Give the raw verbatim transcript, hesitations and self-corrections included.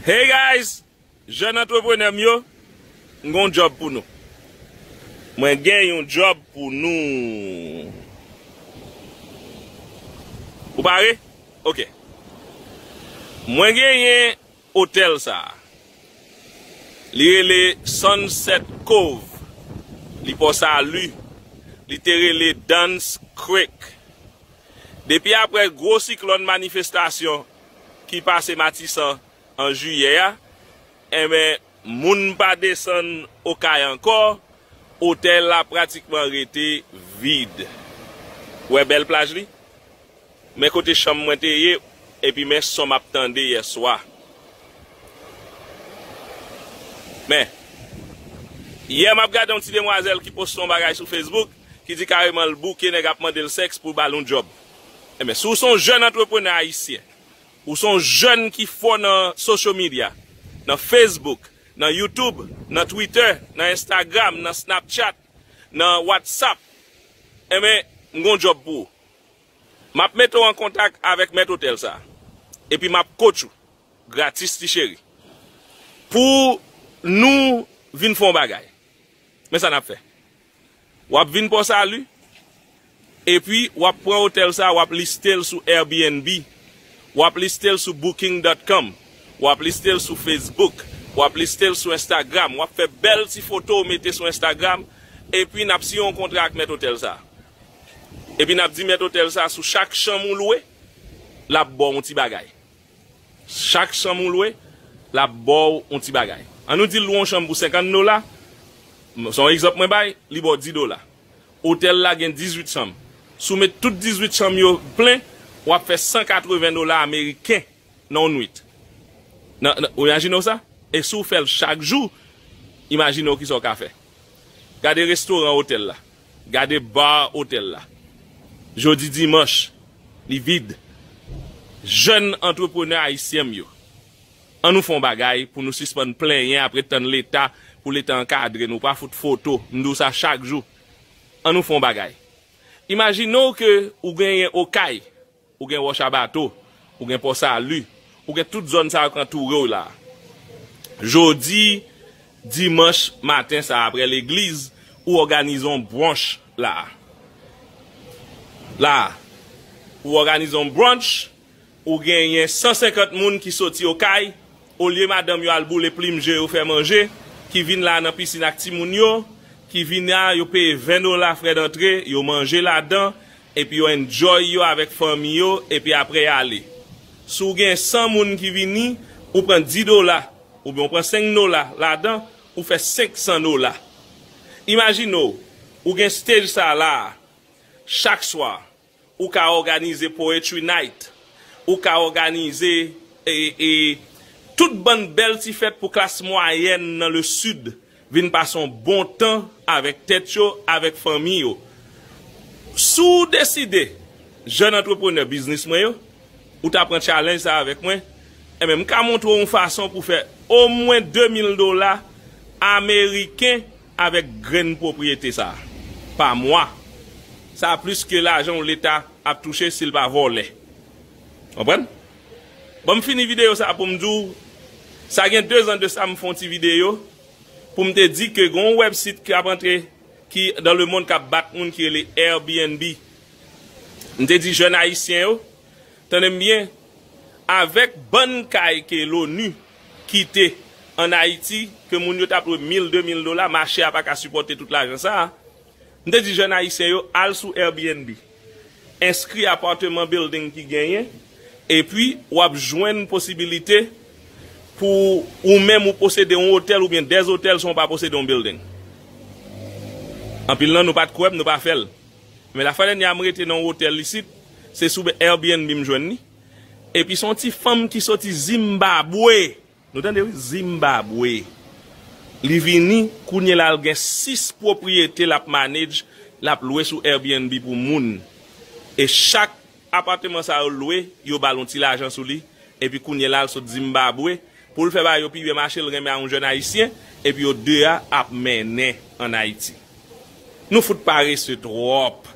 Hey guys, jèn antreprenè m yo, m gon djòb pou nou. Mwen gen yon djòb pou nou. Ou pare? Ok. Mwen genyen otèl sa a. Li rele Sunset Cove. Li Pò Sali. Li te rele Dunn's Creek. Depi apre gwo siklòn manifestasyon ki pase Matisan an jiyè a, enben, moun pa desann Okay ankò, otèl la pratikman rete vid. Ou wè bèl plaj li? Men kote chanm mwen te ye, epi men son m ap tande yèswa. Men, yè m ap gade yon ti demwazèl ki poste yon bagay sou Facebook, ki di kareman l bouke nèg ap mande l sèks pou ba l yon djòb. Enben, si w se yon jèn antreprenè ayisyen, ou se yon jèn ki fò nan social media, nan Facebook, nan YouTube, nan Twitter, nan Instagram, nan Snapchat, nan WhatsApp, enben, m gon djòb pou ou. M ap mete w an kontak avèk mèt otèl sa a. Epi m ap coach ou, gratis ti cheri. Pou nou vin fè yon bagay. Men sa n ap fè. W ap vin Pò Sali, epi w ap pran otèl sa a, w ap liste l sou Airbnb, w ap liste l sou booking dot com, w ap liste l sou Facebook, w ap liste l sou Instagram, w ap fè bèl ti foto w mete sou Instagram, epi n ap siyen yon kontra ak mèt otèl sa a. Epi n ap di mèt otèl sa a, sou chak chanm ou lwe, l ap ba w yon ti bagay. Chak chanm ou lwe, l ap ba w yon ti bagay. Ann nou di l lwe yon chanm pou senkant dola, se yon egzanp mwen bay, li ba w dis dola. Otèl la gen dizuit chanm. Si w met tout dizuit chanm yo plen, w ap fè san katreven dola ameriken nan yon nwit. Nan, nan, ou imajine w sa? E si w fè l chak jou, imajine w kisa w ka fè. Gade restoran otèl la. Gade bar otèl la. Jodi dimanch, li vid. Jèn antreprenè ayisyen m yo, ann nou fè yon bagay pou nou sispann plenyen apre tann Leta, pou Leta ankadre nou, pa fout foto, m di w sa chak jou. Ann nou fè yon bagay. Imajine w ke ou genyen Okay, ou gen Wòch a Bato, ou gen Pò Sali, ou gen tout zòn sa yo k antoure w la. Jodi dimanch maten sa a, apre legliz, ou òganize yon brunch la. La, ou òganize yon brunch, ou genyen san senkant moun ki soti Okay, olye madanm yo al boule plim je yo fè manje, ki vin la nan pisin ak timoun yo, ki vin la, yo peye ven dola frè dantre, yo manje ladan, epi yo enjoy yo avèk fanmi yo, epi apre y ale. Si w gen san moun ki vini, ou pran dis dola, oubyen w pran senk dola ladan, ou fè senk san dola. Imajine w, ou gen stage sa la a, chak swa, ou ka òganize poetry night, ou ka òganize, e, e, tout bann bèl ti fèt pou klas mwayèn nan le Sud vin pase yon bon tan avèk tèt yo, avèk fanmi yo. Si w deside, jèn antreprenè biznis mwen yo, ou ta pran challenge sa avèk mwen, enben, m ka montre w yon fason pou fè omwen de mil dola ameriken avèk grenn pwopriyete sa a, pa mwa. Sa plis ke lajan w Leta ap touche si l pa vòlè. Konprann? Bon, m fini videyo sa a pou m di w, sa gen dezan de sa m fè yon ti videyo pou m te di ke gen yon wèbsit k ap antre, ki dans le monde k ap bat moun, ki rele Airbnb. M te di jèn ayisyen yo, tande m byen, avèk bann kay ke l'ONU kite ann Ayiti, ke moun yo t ap lwe mil, de mil dola, mache a pa ka sipòte tout lajan sa a. M te di jèn ayisyen yo al sou Airbnb, enskri apatman, building ki genyen, epi w ap jwenn posibilite pou ou menm ou posede yon otèl oubyen dèz otèl san w pa posede yon building. Anpil nan nou pa t kwè m, nou pa fè l. Men lafwa dènyè a m rete nan yon otèl isit, se sou Airbnb m jwenn li. Epi se yon ti fanm ki soti Zimbabwe. Nou tande wi, Zimbabwe. Li vini, kounye la l gen sis pwopriyete l ap manage, l ap lwe sou Airbnb pou moun. E chak apatman sa yo lwe, yo ba l yon ti lajan sou li. Epi kounye la l sot Zimbabwe, pou l fè bagay yo pi byen mache, l renmen a yon jèn ayisyen, epi yo de a ap mennen ann Ayiti. Nou fout parese twòp.